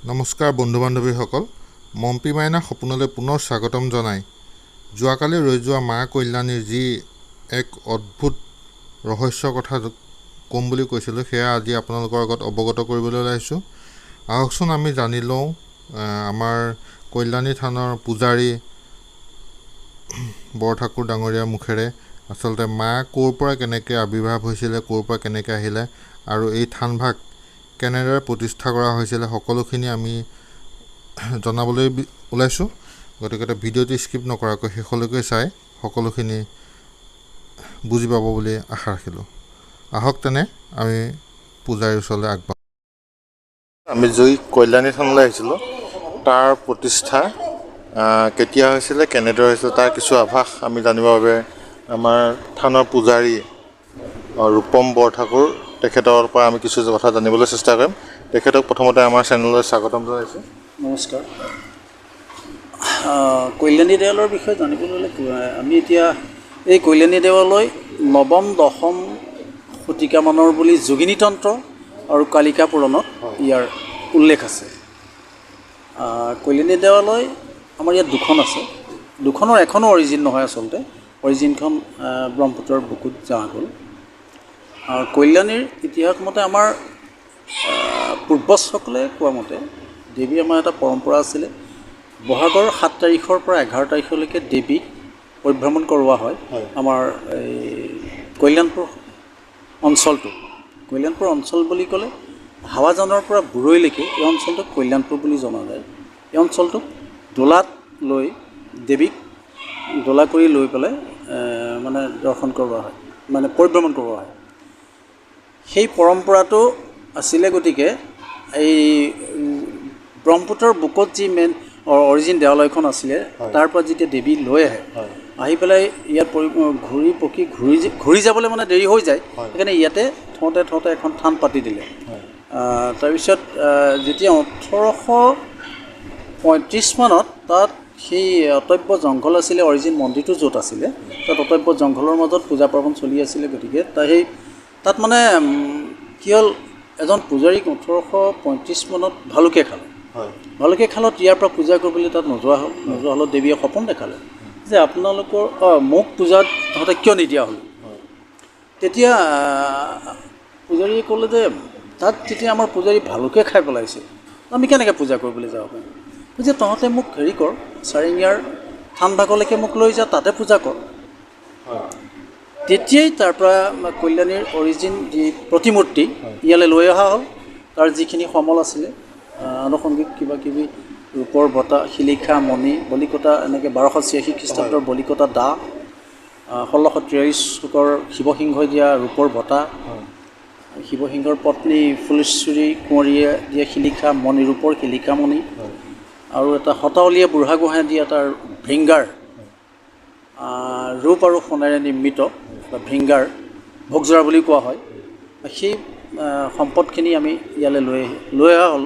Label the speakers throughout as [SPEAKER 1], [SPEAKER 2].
[SPEAKER 1] নমস্কাৰ বন্ধু বান্ধৱীসকল, মম্পী মাইনা সপোনলৈ পুনৰ স্বাগতম জনাই যোৱাকালি ৰৈ যোৱা মা কল্যাণীৰ যি এক অদ্ভুত ৰহস্যৰ কথা ক'ম বুলি কৈছিলোঁ, সেয়া আজি আপোনালোকৰ আগত অৱগত কৰিবলৈ ওলাইছোঁ। আহকচোন আমি জানি লওঁ আমাৰ কল্যাণী থানৰ পূজাৰী বৰঠাকুৰ ডাঙৰীয়াৰ মুখেৰে আচলতে মা ক'ৰ পৰা কেনেকৈ আৱিৰ্ভাৱ হৈছিলে, ক'ৰ পৰা কেনেকৈ আহিলে আৰু এই থানভাগ কেনেদৰে প্ৰতিষ্ঠা কৰা হৈছিলে, সকলোখিনি আমি জনাবলৈ ওলাইছোঁ। গতিকে ভিডিঅ'টো স্কিপ নকৰাকৈ শেষলৈকে চাই সকলোখিনি বুজি পাব বুলি আশা ৰাখিলোঁ। আহক তেনে আমি পূজাৰীৰ ওচৰলৈ আগবাঢ়োঁ। আমি জুই কল্যাণী থানলৈ আহিছিলোঁ। তাৰ প্ৰতিষ্ঠা কেতিয়া হৈছিলে, কেনেদৰে হৈছিলে, তাৰ কিছু আভাস আমি জানিবৰ বাবে আমাৰ থানৰ পূজাৰী ৰূপম বৰঠাকুৰ, তেখেতৰ পৰা আমি কিছু কথা জানিবলৈ চেষ্টা কৰিম। তেখেতক প্ৰথমতে আমাৰ চেনেললৈ স্বাগতম জনাইছোঁ।
[SPEAKER 2] নমস্কাৰ। কল্যাণী দেৱালয়ৰ বিষয়ে জানিবলৈ হ'লে আমি এতিয়া এই কল্যাণী দেৱালয় নৱম দশম শতিকামানৰ বুলি যোগিনীতন্ত্ৰ আৰু কালিকা পুৰাণত ইয়াৰ উল্লেখ আছে। কল্যাণী দেৱালয় আমাৰ ইয়াত দুখন আছে। দুখনৰ এখনো অৰিজিন নহয়, আচলতে অৰিজিনখন ব্ৰহ্মপুত্ৰৰ বুকুত জাহ গ'ল। আৰু কল্যাণীৰ ইতিহাস মতে আমাৰ পূৰ্বজসকলে কোৱা মতে দেৱী আমাৰ এটা পৰম্পৰা আছিলে, বহাগৰ 7 তাৰিখৰ পৰা 11 তাৰিখলৈকে দেৱীক পৰিভ্ৰমণ কৰোৱা হয়। আমাৰ এই কল্যাণপুৰ অঞ্চলটো, কল্যাণপুৰ অঞ্চল বুলি ক'লে হাৱাজানৰ পৰা বুৰৈলৈকে এই অঞ্চলটোক কল্যাণপুৰ বুলি জনা যায়। এই অঞ্চলটোক দোলাত লৈ দেৱীক দোলা কৰি লৈ পেলাই মানে দৰ্শন কৰোৱা হয়, মানে পৰিভ্ৰমণ কৰোৱা হয়। সেই পৰম্পৰাটো আছিলে। গতিকে এই ব্ৰহ্মপুত্ৰৰ বুকুত যি মেইন অৰিজিন দেৱালয়খন আছিলে, তাৰ পৰা যেতিয়া দেৱী লৈ আহে, আহি পেলাই ইয়াত ঘূৰি পকি ঘূৰি যাবলৈ মানে দেৰি হৈ যায়। সেইকাৰণে ইয়াতে থওঁতে থওঁতে এখন থান পাতি দিলে। তাৰপিছত যেতিয়া 1835 মানত তাত সেই অটব্য জংঘল আছিলে, অৰিজিন মন্দিৰটো য'ত আছিলে তাত অটব্য জংঘলৰ মাজত পূজা পাৰ্বণ চলি আছিলে। গতিকে সেই তাত মানে কি হ'ল, এজন পূজাৰীক 1835 মানত ভালুকে খালে। ভালুকে খালত ইয়াৰ পৰা পূজা কৰিবলৈ তাত নোযোৱা হ'ল। নোযোৱা হ'লত দেৱীয়ে সপোন দেখালে যে আপোনালোকৰ মোক পূজাত তহঁতে কিয় নিদিয়া হ'ল? তেতিয়া পূজাৰীয়ে ক'লে যে তাত যেতিয়া আমাৰ পূজাৰী ভালুকে খাই পেলাইছে, আমি কেনেকৈ পূজা কৰিবলৈ যাব পাৰিম? কৈছে, তহঁতে মোক হেৰি কৰ, চাৰিঙীয়াৰ থান ভাগলৈকে মোক লৈ যা, তাতে পূজা কৰ। তেতিয়াই তাৰ পৰা কল্যাণীৰ অৰিজিন যি প্ৰতিমূৰ্তি ইয়ালৈ লৈ অহা হ'ল। তাৰ যিখিনি সমল আছিলে, আনুষংগিক কিবা কিবি ৰূপৰ বঁটা, শিলিখা, মণি, বলিকটা, এনেকৈ 1286 খ্ৰীষ্টাব্দৰ বলিকটা দা, 1643 চুকৰ শিৱসিংহই দিয়া ৰূপৰ বঁটা, শিৱসিংহৰ পত্নী ফুলেশ্বৰী কুঁৱৰীয়ে দিয়া শিলিখা মণি, ৰূপৰ শিলিখা মণি, আৰু এটা শতাৱলীয়া বুঢ়াগোহাঁই দিয়া তাৰ ভৃংগাৰ, ৰূপ আৰু সোণেৰে নিৰ্মিত এটা ভৃংগাৰ, ভোগজোৰা বুলি কোৱা হয়। সেই সম্পদখিনি আমি ইয়ালৈ লৈ অহা হ'ল।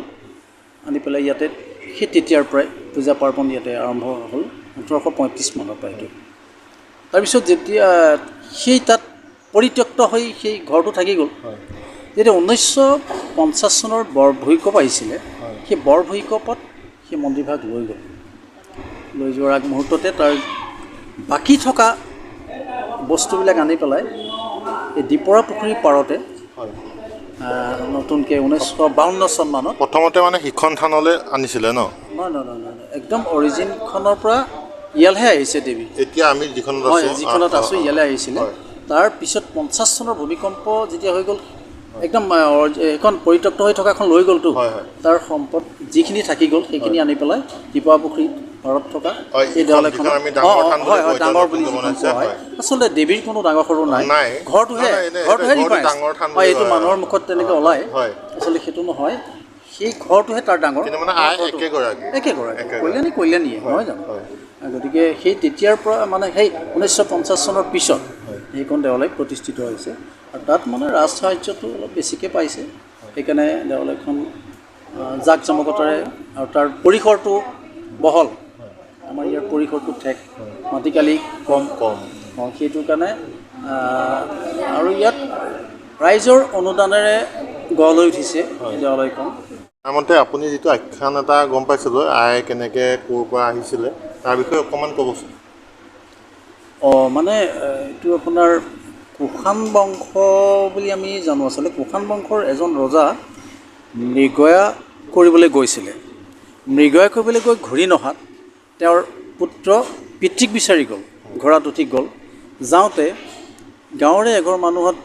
[SPEAKER 2] আনি পেলাই ইয়াতে সেই তেতিয়াৰ পৰাই পূজা পাৰ্বণ ইয়াতে আৰম্ভ হ'ল, 1835 মানৰ পৰা এইটো। তাৰপিছত যেতিয়া সেই তাত পৰিত্যক্ত হৈ সেই ঘৰটো থাকি গ'ল, যেতিয়া 1950 চনৰ বৰ ভূঁইকঁপ আহিছিলে, সেই বৰ ভূঁইকঁপত সেই মন্দিৰভাগ লৈ গ'ল। লৈ যোৱাৰ আগমুহূৰ্ততে তাৰ বাকী থকা বস্তুবিলাক আনি পেলাই এই দীপৰা পুখুৰীৰ পাৰতে নতুনকৈ 1952 চন মানত।
[SPEAKER 1] প্ৰথমতে মানে সিখন থানলৈ আনিছিলে ন?
[SPEAKER 2] নহয় নহয় নহয় নহয়, একদম অৰিজিনখনৰ পৰা ইয়ালৈহে আহিছে দেৱী।
[SPEAKER 1] এতিয়া আমি যিখনত
[SPEAKER 2] হয়,
[SPEAKER 1] আছোঁ।
[SPEAKER 2] যিখনত আছোঁ, ইয়ালৈ আহিছিলে। তাৰ পিছত 50 চনৰ ভূমিকম্প যেতিয়া হৈ গ'ল, একদম এইখন পৰিত্যক্ত হৈ থকাখন লৈ গ'লতো।
[SPEAKER 1] হয় হয়
[SPEAKER 2] তাৰ সম্পদ যিখিনি থাকি গ'ল, সেইখিনি আনি পেলাই দীপৰা পুখুৰীত পাৰত থকা
[SPEAKER 1] হয়,
[SPEAKER 2] এই
[SPEAKER 1] এইখন
[SPEAKER 2] দেৱালয়খনত
[SPEAKER 1] যিখন আমি ডাঙৰ থান বুলি
[SPEAKER 2] হয়
[SPEAKER 1] কওঁ,
[SPEAKER 2] হয়,
[SPEAKER 1] এতিয়া
[SPEAKER 2] ডাঙৰ বুলি
[SPEAKER 1] নতুনকৈ
[SPEAKER 2] যিখন
[SPEAKER 1] বনাইছে,
[SPEAKER 2] কোৱা হয়। আচলতে দেৱীৰ কোনো ডাঙৰ সৰু নাই।
[SPEAKER 1] নাই।
[SPEAKER 2] ঘৰটোহে
[SPEAKER 1] নাই, নাই,
[SPEAKER 2] ঘৰটোহে
[SPEAKER 1] এইটো ঘৰটো
[SPEAKER 2] ডিফাৰেঞ্চ।
[SPEAKER 1] ডাঙৰ থান
[SPEAKER 2] হয়,
[SPEAKER 1] বুলি
[SPEAKER 2] এইটো
[SPEAKER 1] কয়।
[SPEAKER 2] মানুহৰ মুখত তেনেকৈ ওলায়। আচলতে সেইটো নহয়, সেই ঘৰটোহে তাৰ ডাঙৰ।
[SPEAKER 1] কিন্তু মানে আই একেগৰাকী।
[SPEAKER 2] একেগৰাকী।
[SPEAKER 1] একেগৰাকী।
[SPEAKER 2] কল্যাণী কল্যাণীয়ে নহয় জানো?
[SPEAKER 1] হয়।
[SPEAKER 2] গতিকে সেই তেতিয়াৰ পৰা মানে সেই 1950 চনৰ পিছত সেইখন দেৱালয় প্ৰতিষ্ঠিত হৈছে আৰু তাত মানে ৰাজ সাহাৰ্যটো অলপ বেছিকৈ পাইছে। সেইকাৰণে দেৱালয়খন জাক জমকতাৰে আৰু তাৰ পৰিসৰটো বহল। আমাৰ ইয়াৰ পৰিসৰটো ঠেক, মাটিকালি কম।
[SPEAKER 1] কম।
[SPEAKER 2] অঁ, সেইটো কাৰণে আৰু ইয়াত ৰাইজৰ অনুদানেৰে গঢ় লৈ উঠিছে এই দেৱালয়খন।
[SPEAKER 1] তাৰ মতে আপুনি যিটো আখ্যান এটা গম পাইছিলোঁ, আই কেনেকৈ ক'ৰ পৰা আহিছিলে, তাৰ বিষয়ে অকণমান ক'বচোন।
[SPEAKER 2] অঁ, মানে এইটো আপোনাৰ কুষাণ বংশ বুলি আমি জানো। আচলতে কুষাণ বংশৰ এজন ৰজা মৃগয়া কৰিবলৈ গৈছিলে। মৃগয়া কৰিবলৈ গৈ ঘূৰি নহাত তেওঁৰ পুত্ৰ পিতৃক বিচাৰি গ'ল, ঘোঁৰাত উঠি গ'ল। যাওঁতে গাঁৱৰে এঘৰ মানুহত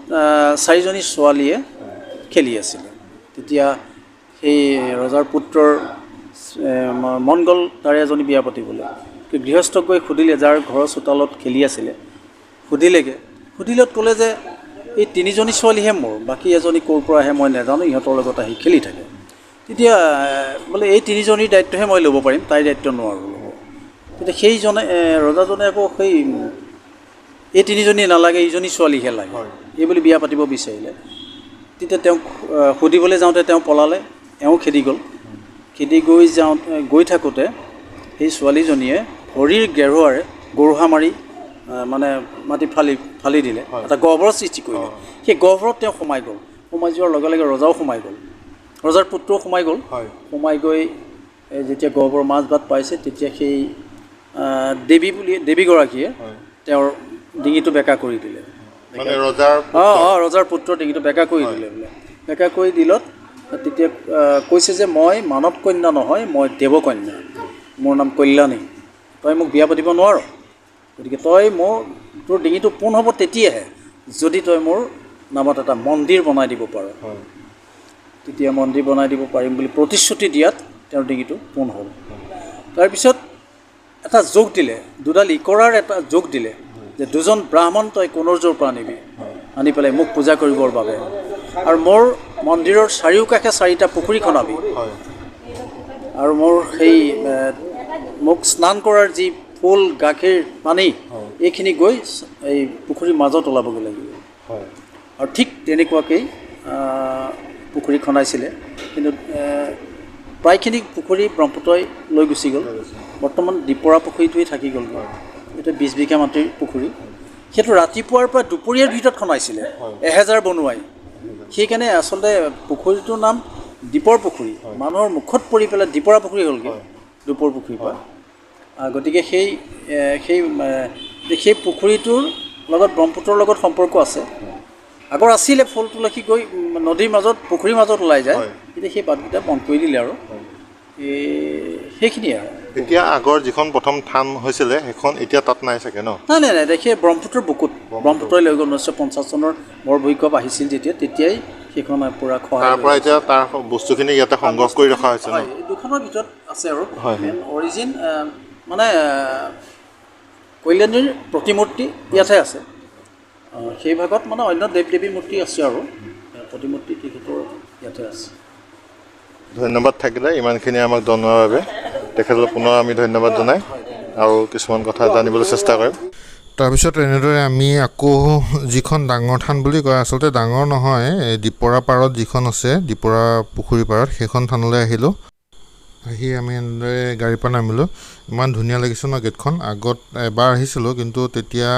[SPEAKER 2] চাৰিজনী ছোৱালীয়ে খেলি আছিলে। তেতিয়া সেই ৰজাৰ পুত্ৰৰ মন গ'ল তাৰে এজনী বিয়া পাতিবলৈ। গৃহস্থক গৈ সুধিলে, যাৰ ঘৰৰ চোতালত খেলি আছিলে, সুধিলেগৈ। সুধিলত ক'লে যে এই তিনিজনী ছোৱালীহে মোৰ, বাকী এজনী ক'ৰ পৰা আহে মই নাজানো, ইহঁতৰ লগত আহি খেলি থাকে। তেতিয়া বোলে এই তিনিজনীৰ দায়িত্বহে মই ল'ব পাৰিম, তাইৰ দায়িত্ব নোৱাৰোঁ ল'ব। তেতিয়া সেইজনে ৰজাজনে আকৌ সেই এই তিনিজনী নালাগে, ইজনী ছোৱালীহে লাগে এই বুলি বিয়া পাতিব বিচাৰিলে। তেতিয়া তেওঁক সুধিবলৈ যাওঁতে তেওঁ পলালে, এওঁ খেদি গ'ল। খেদি গৈ যাওঁতে গৈ থাকোঁতে সেই ছোৱালীজনীয়ে ভৰিৰ গেৰুৱাৰে গৰুহা মাৰি মানে মাটি ফালি ফালি দিলে, এটা গহ্বৰৰ সৃষ্টি কৰিলে। সেই গহ্বৰত তেওঁ সোমাই গ'ল। সোমাই যোৱাৰ লগে লগে ৰজাও সোমাই গ'ল, ৰজাৰ পুত্ৰও সোমাই গ'ল। সোমাই গৈ যেতিয়া গহ্বৰৰ মাজ ভাত পাইছে, তেতিয়া সেই দেৱী বুলি দেৱীগৰাকীয়ে তেওঁৰ ডিঙিটো বেকা কৰি দিলে। অঁ অঁ, ৰজাৰ পুত্ৰৰ ডিঙিটো বেকা কৰি দিলে বোলে। বেকা কৰি দিলত তেতিয়া কৈছে যে মই মানৱ কন্যা নহয়, মই দেৱকন্যা, মোৰ নাম কল্যাণী, তই মোক বিয়া পাতিব নোৱাৰ, গতিকে তই মোৰ তোৰ ডিঙিটো পোন হ'ব তেতিয়াহে যদি তই মোৰ নামত এটা মন্দিৰ বনাই দিব পাৰ। তেতিয়া মন্দিৰ বনাই দিব পাৰিম বুলি প্ৰতিশ্ৰুতি দিয়াত তেওঁৰ ডিঙিটো পোন হ'ল। তাৰপিছত এটা যোগ দিলে, দুডাল ইকৰাৰ এটা যোগ দিলে যে দুজন ব্ৰাহ্মণ তই কনৌজৰ পৰা আনিবি, আনি পেলাই মোক পূজা কৰিবৰ বাবে, আৰু মোৰ মন্দিৰৰ চাৰিওকাষে চাৰিটা পুখুৰী খনাবি, আৰু মোৰ সেই মোক স্নান কৰাৰ যি ফুল, গাখীৰ, পানী এইখিনি গৈ এই পুখুৰীৰ মাজত ওলাবগৈ লাগিব। আৰু ঠিক তেনেকুৱাকেই পুখুৰী খনাইছিলে। কিন্তু প্ৰায়খিনি পুখুৰী ব্ৰহ্মপুত্ৰই লৈ গুচি গ'ল। বৰ্তমান দীপৰা পুখুৰীটোৱেই থাকি গ'ল। এইটো 20 বিঘা মাটিৰ পুখুৰী। সেইটো ৰাতিপুৱাৰ পৰা দুপৰীয়াৰ ভিতৰত খনাইছিলে 1000 বনোৱাই। সেইকাৰণে আচলতে পুখুৰীটোৰ নাম দীপৰ পুখুৰী, মানুহৰ মুখত পৰি পেলাই দীপৰা পুখুৰী হ'লগৈ দুপৰ পুখুৰীৰ পৰা। গতিকে সেই সেই সেই পুখুৰীটোৰ লগত ব্ৰহ্মপুত্ৰৰ লগত সম্পৰ্ক আছে। আগৰ আছিলে ফুল তুলসী গৈ নদীৰ মাজত পুখুৰীৰ মাজত ওলাই যায়, এতিয়া সেই বাটকেইটা বন্ধ কৰি দিলে আৰু এই সেইখিনিয়ে আৰু।
[SPEAKER 1] এতিয়া আগৰ যিখন প্ৰথম থান হৈছিলে সেইখন এতিয়া তাত নাই চাগে ন?
[SPEAKER 2] নাই নাই নাই, সেই ব্ৰহ্মপুত্ৰৰ বুকুত ব্ৰহ্মপুত্ৰই লৈ গ'ল। 1950 চনৰ বৰ ভূঁইকঁপ আহিছিল যেতিয়া, তেতিয়াই সেইখন পূৰা খহাই
[SPEAKER 1] তাৰ পৰা এতিয়া তাৰ বস্তুখিনি ইয়াতে সংগ্ৰহ কৰি ৰখা হৈছে ন?
[SPEAKER 2] দুখনৰ ভিতৰত আছে আৰু মেইন অৰিজিন মানে কল্যাণীৰ প্ৰতিমূৰ্তি ইয়াতহে আছে। সেই ভাগত মানে অন্য দেৱ দেৱীৰ মূৰ্তি আছে আৰু প্ৰতিমূৰ্তি তেখেতৰ ইয়াতে আছে।
[SPEAKER 1] ধন্যবাদ থাকিলে ইমানখিনি আমাক জনোৱাৰ বাবে। তেখেতলৈ পুনৰ আমি ধন্যবাদ জনাই আৰু কিছুমান কথা জানিবলৈ চেষ্টা কৰিম। তাৰপিছত এনেদৰে আমি আকৌ যিখন ডাঙৰ থান বুলি কয়, আচলতে ডাঙৰ নহয়, এই দীপৰা পাৰত যিখন আছে, দীপৰা পুখুৰী পাৰত, সেইখন থানলৈ আহিলোঁ। আহি আমি এনেদৰে গাড়ীৰ পৰা নামিলোঁ। ইমান ধুনীয়া লাগিছে ন গেটখন। আগত এবাৰ আহিছিলোঁ কিন্তু তেতিয়া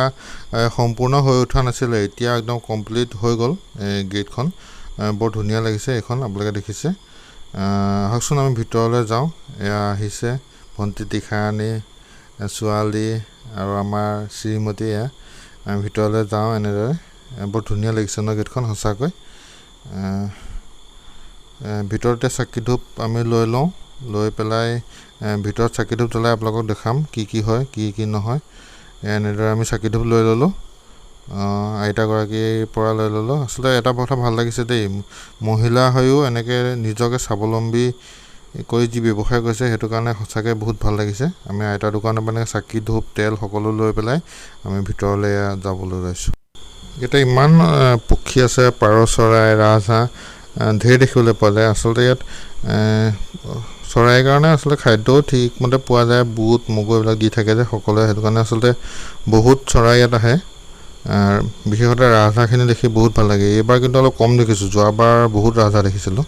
[SPEAKER 1] সম্পূৰ্ণ হৈ উঠা নাছিলে, এতিয়া একদম কমপ্লিট হৈ গ'ল এই গেটখন। বৰ ধুনীয়া লাগিছে এইখন, আপোনালোকে দেখিছে। আহকচোন আমি ভিতৰলৈ যাওঁ। এয়া আহিছে ভণ্টি তীখাৰাণী, ছোৱালী আৰু আমাৰ শ্ৰীমতী। এয়া আমি ভিতৰলৈ যাওঁ এনেদৰে। বৰ ধুনীয়া লাগিছে ন গেটখন সঁচাকৈ। ভিতৰতে চাকি ধূপ আমি লৈ লওঁ, লৈ পেলাই ভিতৰত চাকি ধূপ জ্বলাই আপোনালোকক দেখাম কি কি হয় কি কি নহয়। এনেদৰে আমি চাকি ধূপ লৈ ল'লোঁ, আইতাগৰাকীৰ পৰা লৈ ল'লোঁ। আচলতে এটা কথা ভাল লাগিছে দেই, মহিলা হৈও এনেকৈ নিজকে স্বাৱলম্বী কৰি যি ব্যৱসায় কৰিছে সেইটো কাৰণে সঁচাকৈ বহুত ভাল লাগিছে। আমি আইতাৰ দোকানৰ পৰা চাকি ধূপ তেল সকলো লৈ পেলাই আমি ভিতৰলৈ যাবলৈ লৈছোঁ। ইয়াতে ইমান পক্ষী আছে, পাৰ চৰাই, ৰাজহাঁহ ঢেৰ দেখিবলৈ পোৱা যায়। আচলতে ইয়াত চৰাইৰ কাৰণে আচলতে খাদ্যও ঠিকমতে পোৱা যায়, বুট মগু এইবিলাক দি থাকে যে সকলোৱে, সেইটো কাৰণে আচলতে বহুত চৰাই ইয়াত আহে। বিশেষতে ৰাজহাঁহখিনি দেখি বহুত ভাল লাগে। এইবাৰ কিন্তু অলপ কম দেখিছোঁ, যোৱাবাৰ বহুত ৰাজহাঁহ দেখিছিলোঁ।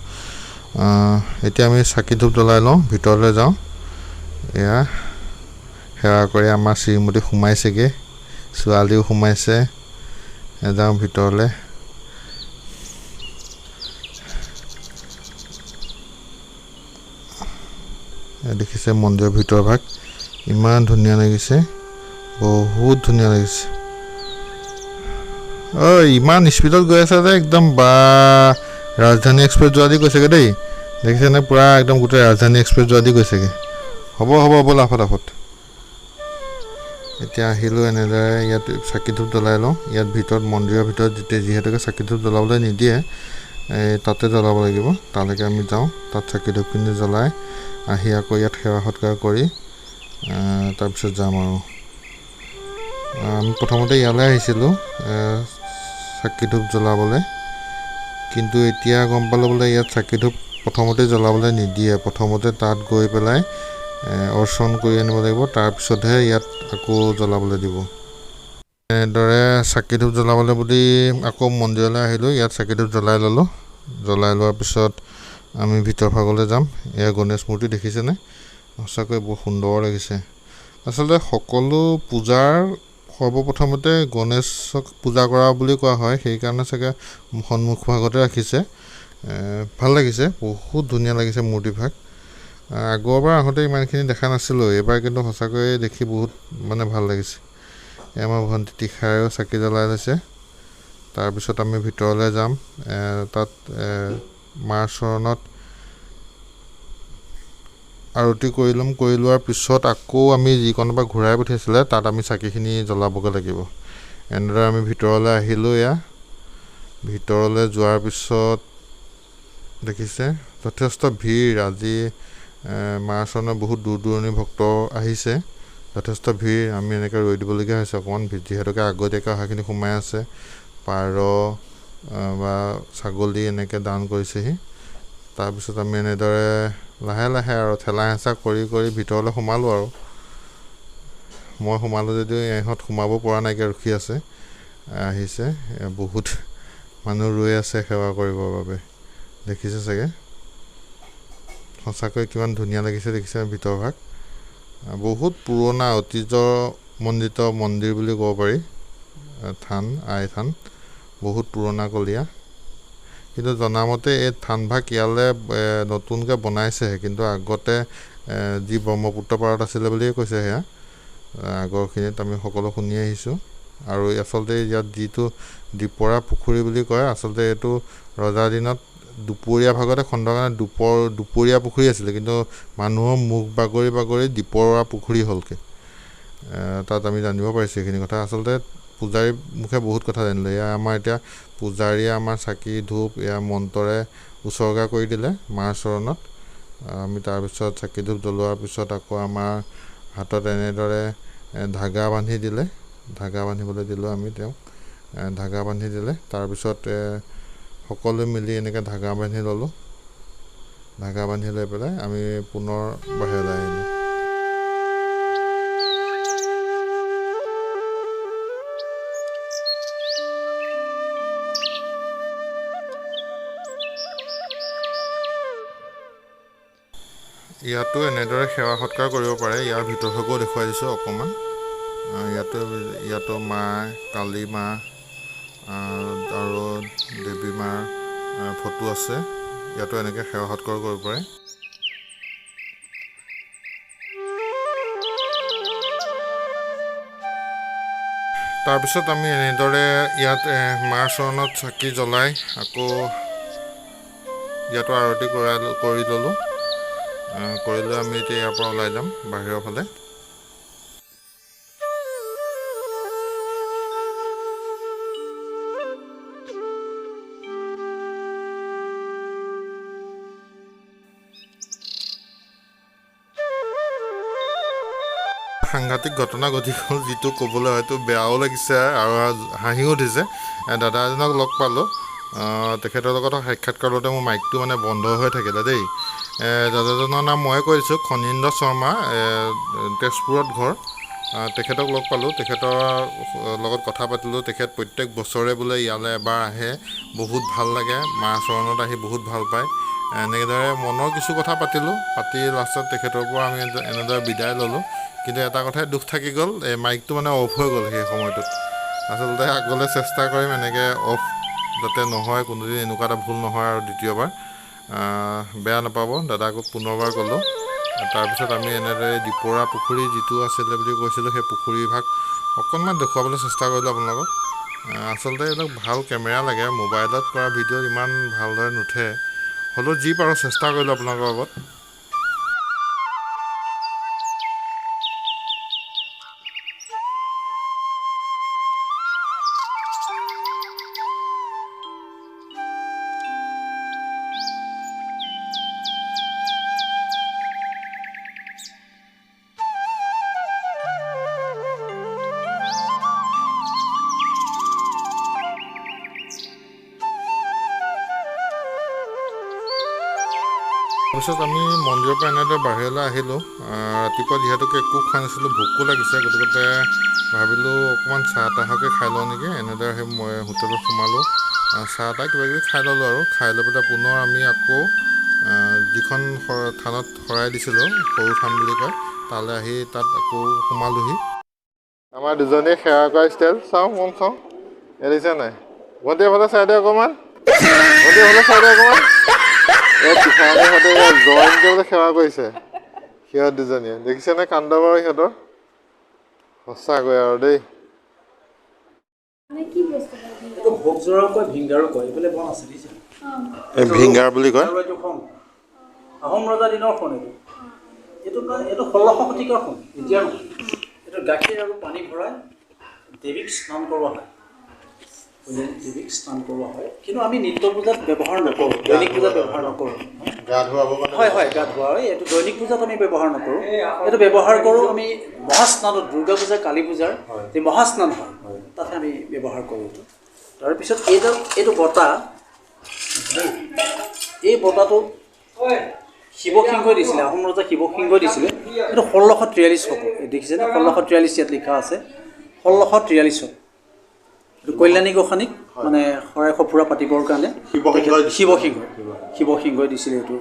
[SPEAKER 1] এতিয়া আমি চাকি ধূপ জ্বলাই লওঁ, ভিতৰলৈ যাওঁ। এয়া সেৱা কৰি আমাৰ শ্ৰীমতী সোমাইছেগৈ, ছোৱালীও সোমাইছে। যাওঁ ভিতৰলৈ। দেখিছে মন্দিৰৰ ভিতৰ ভাগ ইমান ধুনীয়া লাগিছে, বহুত ধুনীয়া লাগিছে। অ' ইমান স্পীডত গৈ আছে যে একদম বা ৰাজধানী এক্সপ্ৰেছ যোৱা দি গৈছেগৈ দেই। দেখিছেনে পূৰা একদম গোটেই ৰাজধানী এক্সপ্ৰেছ যোৱা দি গৈছেগৈ। হ'ব হ'ব ব'লা ফটাফট। এতিয়া আহিলোঁ এনেদৰে ইয়াত চাকি ধূপ জ্বলাই লওঁ। ইয়াত ভিতৰত মন্দিৰৰ ভিতৰত যেতিয়া যিহেতুকে চাকি ধূপ জ্বলাবলৈ নিদিয়ে, এই তাতে জ্বলাব লাগিব। তালৈকে আমি যাওঁ, তাত চাকি ধূপখিনি জ্বলাই আহি আকৌ ইয়াত সেৱা সৎকাৰ কৰি তাৰপিছত যাম আৰু। আমি প্ৰথমতে ইয়ালৈ আহিছিলোঁ চাকি ধূপ জ্বলাবলৈ, কিন্তু এতিয়া গম পালোঁ বোলে ইয়াত চাকি ধূপ প্ৰথমতে জ্বলাবলৈ নিদিয়ে। প্ৰথমতে তাত গৈ পেলাই অৰ্চন কৰি আনিব লাগিব, তাৰপিছতহে ইয়াত আকৌ জ্বলাবলৈ দিব। এনেদৰে চাকি ধূপ জ্বলাবলৈ বুলি আকৌ মন্দিৰলৈ আহিলোঁ। ইয়াত চাকি ধূপ জ্বলাই ল'লোঁ। জ্বলাই লোৱাৰ পিছত আমি ভিতৰ ভাগলৈ যাম। এয়া গণেশ মূৰ্তি দেখিছেনে, সঁচাকৈ বৰ সুন্দৰ লাগিছে। আচলতে সকলো পূজাৰ সৰ্বপ্ৰথমতে গণেশক পূজা কৰা বুলি কোৱা হয়, সেইকাৰণে চাগে সন্মুখ ভাগতে ৰাখিছে। ভাল লাগিছে, বহুত ধুনীয়া লাগিছে মূৰ্তিভাগ। আগৰবাৰ আহোঁতে ইমানখিনি দেখা নাছিলোঁ, এইবাৰ কিন্তু সঁচাকৈয়ে দেখি বহুত মানে ভাল লাগিছে। আমাৰ ভণ্টি তীখায়ো চাকি জ্বলাই লৈছে। তাৰপিছত আমি ভিতৰলৈ যাম। তাত মাৰ চৰণত আৰতি কৰি ল'ম। কৰি লোৱাৰ পিছত আকৌ আমি যিকণৰ পৰা ঘূৰাই পঠিয়াইছিলে তাত আমি চাকিখিনি জ্বলাবগৈ লাগিব। এনেদৰে আমি ভিতৰলৈ আহিলোঁ। এয়া ভিতৰলৈ যোৱাৰ পিছত দেখিছে যথেষ্ট ভিৰ। আজি মাৰ চৰণত বহুত দূৰ দূৰণিৰ ভক্ত আহিছে, যথেষ্ট ভিৰ। আমি এনেকৈ ৰৈ দিবলগীয়া হৈছে অকণমান, যিহেতুকে আগতীয়াকৈ অহাখিনি সোমাই আছে। পাৰ বা ছাগলী এনেকৈ দান কৰিছেহি। তাৰপিছত আমি এনেদৰে লাহে লাহে আৰু ঠেলা হেঁচা কৰি কৰি ভিতৰলৈ সোমালোঁ। আৰু মই সোমালোঁ যদিও ইহঁত সোমাব পৰা নাইকিয়া ৰখি আছে, আহিছে বহুত মানুহ ৰৈ আছে সেৱা কৰিবৰ বাবে। দেখিছে চাগে সঁচাকৈ কিমান ধুনীয়া লাগিছে, দেখিছে ভিতৰ ভাগ। বহুত পুৰণা ঐতিহ্যমণ্ডিত মন্দিৰ বুলি ক'ব পাৰি। থান, আই থান বহুত পুৰণা কলীয়া। কিন্তু জনামতে এই থানভাগ ইয়ালৈ নতুনকৈ বনাইছেহে, কিন্তু আগতে যি ব্ৰহ্মপুত্ৰ পাৰত আছিলে বুলিয়ে কৈছে সেয়া আগৰখিনিত আমি সকলো শুনি আহিছোঁ। আৰু আচলতে ইয়াত যিটো দীপৰা পুখুৰী বুলি কয়, আচলতে এইটো ৰজাৰ দিনত দুপৰীয়া ভাগতে খন্দৰ কাৰণে দুপৰীয়া পুখুৰী আছিলে, কিন্তু মানুহৰ মুখ বাগৰি বাগৰি দীপৰা পুখুৰী হ'লগৈ। তাত আমি জানিব পাৰিছোঁ এইখিনি কথা। আচলতে পূজাৰীৰ মুখে বহুত কথা জানিলোঁ। এয়া আমাৰ এতিয়া পূজাৰীয়ে আমাৰ চাকি ধূপ এয়া মন্ত্ৰৰে উছৰ্গা কৰি দিলে মাৰ চৰণত। আমি তাৰপিছত চাকি ধূপ জ্বলোৱাৰ পিছত আকৌ আমাৰ হাতত এনেদৰে ধাগা বান্ধি দিলে। ধাগা বান্ধিবলৈ দিলোঁ আমি তেওঁক, ধাগা বান্ধি দিলে। তাৰপিছত সকলোৱে মিলি এনেকৈ ধাগা বান্ধি ল'লোঁ। ধাগা বান্ধি লৈ পেলাই আমি পুনৰ বাহিৰলৈ আহিলোঁ। ইয়াতো এনেদৰে সেৱা সৎকাৰ কৰিব পাৰে। ইয়াৰ ভিতৰ ভাগো দেখুৱাই দিছোঁ অকণমান। ইয়াতো মা কালী মা আৰু দেৱী মাৰ ফটো আছে। ইয়াতো এনেকৈ সেৱা সৎকাৰ কৰিব পাৰে। তাৰপিছত আমি এনেদৰে ইয়াত মাৰ চৰণত চাকি জ্বলাই আকৌ ইয়াতো আৰতি কৰি ল'লোঁ। কৰি লৈ আমি এতিয়া ইয়াৰ পৰা ওলাই যাম বাহিৰৰ ফালে। সাংঘাতিক ঘটনা ঘটি গ'ল, যিটো ক'বলৈ হয়তো বেয়াও লাগিছে আৰু হাঁহিও উঠিছে। দাদা এজনক লগ পালোঁ, তেখেতৰ লগত সাক্ষাৎকাৰ লওঁতে মোৰ মাইকটো মানে বন্ধ হৈ থাকিলে দেই। দাদাজনৰ নাম ময়ে কৈ দিছোঁ, খনীন্দ্ৰ শৰ্মা, তেজপুৰত ঘৰ। তেখেতক লগ পালোঁ, তেখেতৰ লগত কথা পাতিলোঁ। তেখেত প্ৰত্যেক বছৰে বোলে ইয়ালৈ এবাৰ আহে, বহুত ভাল লাগে, মাৰ চৰণত আহি বহুত ভাল পায়। এনেদৰে মনৰ কিছু কথা পাতিলোঁ, পাতি লাষ্টত তেখেতৰ পৰা আমি এনেদৰে বিদায় ল'লোঁ। কিন্তু এটা কথাই দুখ থাকি গ'ল, এই মাইকটো মানে অফ হৈ গ'ল সেই সময়টোত। আচলতে আগলৈ চেষ্টা কৰিম এনেকৈ অফ যাতে নহয়, কোনোদিন এনেকুৱা এটা ভুল নহয় আৰু দ্বিতীয়বাৰ। বেয়া নাপাব, দাদাক পুনৰবাৰ ক'লোঁ। তাৰপিছত আমি এনেদৰে দিপৰা পুখুৰী যিটো আছিলে বুলি কৈছিলোঁ, সেই পুখুৰীভাগ অকণমান দেখুৱাবলৈ চেষ্টা কৰিলোঁ আপোনালোকক। আচলতে এইবিলাক ভাল কেমেৰা লাগে, মোবাইলত কৰা ভিডিঅ' ইমান ভালদৰে নুঠে, হ'লেও যি পাৰোঁ চেষ্টা কৰিলোঁ আপোনালোকৰ আগত। তাৰপিছত আমি মন্দিৰৰ পৰা এনেদৰে বাহিৰলৈ আহিলোঁ। ৰাতিপুৱা যিহেতুকে একো খোৱা নাছিলোঁ, ভোকো লাগিছে, গতিকে ভাবিলোঁ অকণমান চাহ তাহকে খাই লওঁ নেকি। এনেদৰে সেই মই হোটেলত সোমালোঁ, চাহ তাহ কিবা কিবি খাই ল'লোঁ আৰু খাই লৈ পেলাই পুনৰ আমি আকৌ যিখন থানত শৰাই দিছিলোঁ, সৰু থান বুলি কয়, তালৈ আহি তাত আকৌ সোমালোহি। আমাৰ দুজনীয়ে সেৱা কৰা ষ্টাইল চাওঁ, মন চাওঁ এৰিছে নাই। ভণ্টি এফালে চাই দে অকণমান, ভণ্টি এফালে চাই দে অকণমান। এই পিঠানীহঁতে জইনকে বোলে সেৱা কৰিছে সিহঁত দুজনীয়ে, দেখিছেনে কাণ্ড বাৰু সিহঁতৰ? সঁচাকৈ আৰু দেই। ভিংগাৰ বুলি কয়,
[SPEAKER 2] আহোম ৰজা দিনৰ সোণ এইটো। এইটো 16 শতিকাৰ সোণ, এতিয়া নহয়। এইটো গাখীৰ আৰু পানী ভৰাই দেৱীক স্নান কৰোৱা হয়, দেৱীক স্নান কৰোৱা হয়। কিন্তু আমি নিত্য পূজাত ব্যৱহাৰ নকৰোঁ, দৈনিক পূজাত ব্যৱহাৰ নকৰোঁ। হয় হয়, গা ধোৱা হয়। এইটো দৈনিক পূজাত আমি ব্যৱহাৰ নকৰোঁ, এইটো ব্যৱহাৰ কৰোঁ আমি মহাস্নানত, দুৰ্গা পূজা, কালী পূজাৰ যি মহাস্নান হয় তাতে আমি ব্যৱহাৰ কৰোঁ এইটো। তাৰপিছত এইডাল, এইটো বঁটা, এই বঁটাটো শিৱসিংহই দিছিলে, আহোম ৰজা শিৱসিংহই দিছিলে। এইটো 1643 হ'ব, দেখিছেনে? 1643 ইয়াত লিখা আছে, 1643ত এইটো কল্যাণী গোসানীক মানে শৰাই সঁফুৰা পাতিবৰ কাৰণে শিৱসিংহই দিছিলে এইটো।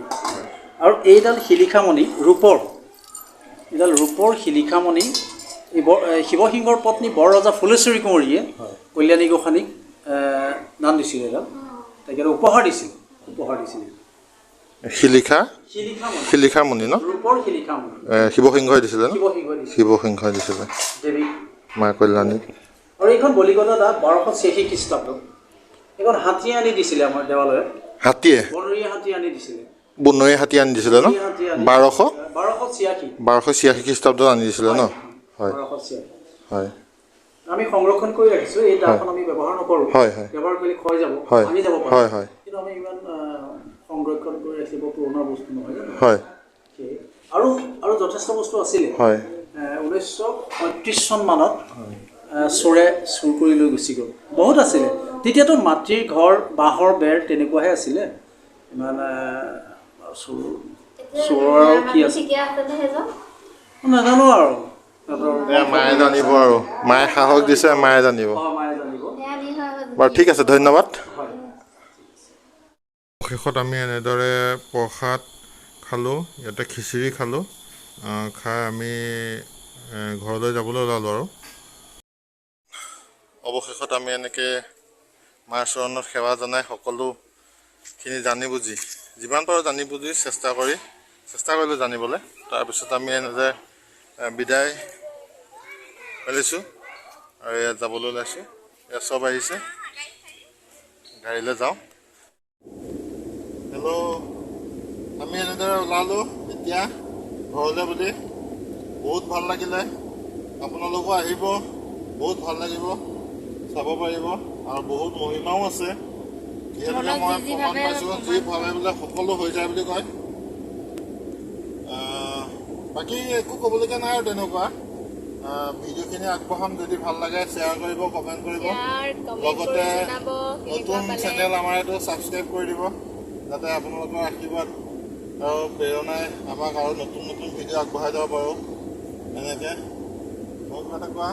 [SPEAKER 2] আৰু এইডাল শিলিখামণি ৰূপৰ, এইডাল ৰূপৰ শিলিখামণি এই শিৱসিংহৰ পত্নী বৰৰজা ফুলেশ্বৰী কুঁৱৰীয়ে কল্যাণী গোসানীক দান দিছিলে, এইডাল তেখেতে উপহাৰ দিছিলে, উপহাৰ দিছিলে।
[SPEAKER 1] শিলিখামণি ন,
[SPEAKER 2] ৰূপৰ শিলিখামণি
[SPEAKER 1] শিৱসিংহই দিছিলে ন, শিৱসিংহই দিছিলে
[SPEAKER 2] দেৱী
[SPEAKER 1] মা কল্যাণী।
[SPEAKER 2] আৰু এইখন বলিকটা দা 1286 খ্ৰীষ্টাব্দত এইখন হাতীয়ে আনি দিছিলে আমাৰ দেৱালয়ত।
[SPEAKER 1] হাতীয়ে,
[SPEAKER 2] বনৰীয়া হাতী আনি দিছিলে,
[SPEAKER 1] বনৰীয়া হাতী আনি দিছিলে ন? 1286 1286 খ্ৰীষ্টাব্দত আনি দিছিলে ন? হয় হয়।
[SPEAKER 2] আমি সংৰক্ষণ কৰি ৰাখিছোঁ এই দাখন, আমি ব্যৱহাৰ নকৰোঁ, ব্যৱহাৰ কৰিলে ক্ষয় যাব, ভাঙি যাব পাৰে,
[SPEAKER 1] হয় হয়।
[SPEAKER 2] কিন্তু আমি ইমান সংৰক্ষণ কৰি ৰাখিব পুৰণা বস্তু নহয় জানো?
[SPEAKER 1] হয়।
[SPEAKER 2] আৰু আৰু যথেষ্ট বস্তু আছিলে।
[SPEAKER 1] হয়।
[SPEAKER 2] 1935 চন মানত চোৰে চুৰ কৰি লৈ গুচি গ'ল, বহুত আছিলে। তেতিয়াতো মাটিৰ ঘৰ, বাঁহৰ বেৰ তেনেকুৱাহে আছিলে, ইমান চোৰ চোৰৰ আৰু কি আছে নাজানো আৰু।
[SPEAKER 1] মায়ে জানিব আৰু, মায়ে সাহস দিছে, মায়ে জানিব। বাৰু ঠিক আছে, ধন্যবাদ। শেষত আমি এনেদৰে প্ৰসাদ খালোঁ, ইয়াতে খিচিৰি খালোঁ, খাই আমি ঘৰলৈ যাবলৈ ওলালোঁ। আৰু অৱশেষত আমি এনেকৈ মাৰ চৰণত সেৱা জনাই সকলোখিনি জানি বুজি, যিমান পাৰোঁ জানি বুজি চেষ্টা কৰিলোঁ জানিবলৈ। তাৰপিছত আমি এনেদৰে বিদায় মেলিছোঁ আৰু ইয়াত যাবলৈ ওলাইছোঁ। ইয়াত চব আহিছে, গাড়ীলৈ যাওঁ। হেল্ল', আমি এনেদৰে ওলালোঁ এতিয়া ঘৰলৈ বুলি। বহুত ভাল লাগিলে, আপোনালোকো আহিব, বহুত ভাল লাগিব, চাব পাৰিব। আৰু বহুত মহিমাও আছে, যিহেতুকে মই প্ৰমাণ পাইছোঁ, যি ভাবে বোলে সকলো হৈ যায় বুলি কয়। বাকী একো ক'বলগীয়া নাই আৰু তেনেকুৱা। ভিডিঅ'খিনি আগবঢ়াম, যদি ভাল লাগে শ্বেয়াৰ কৰিব, কমেণ্ট কৰিব, লগতে নতুন চেনেল আমাৰ এইটো ছাবস্ক্ৰাইব কৰি দিব, যাতে আপোনালোকৰ আশীৰ্বাদ আৰু প্ৰেৰণাই আমাক আৰু নতুন নতুন ভিডিঅ' আগবঢ়াই যাব পাৰোঁ। এনেকৈ মোক এটা কোৱা।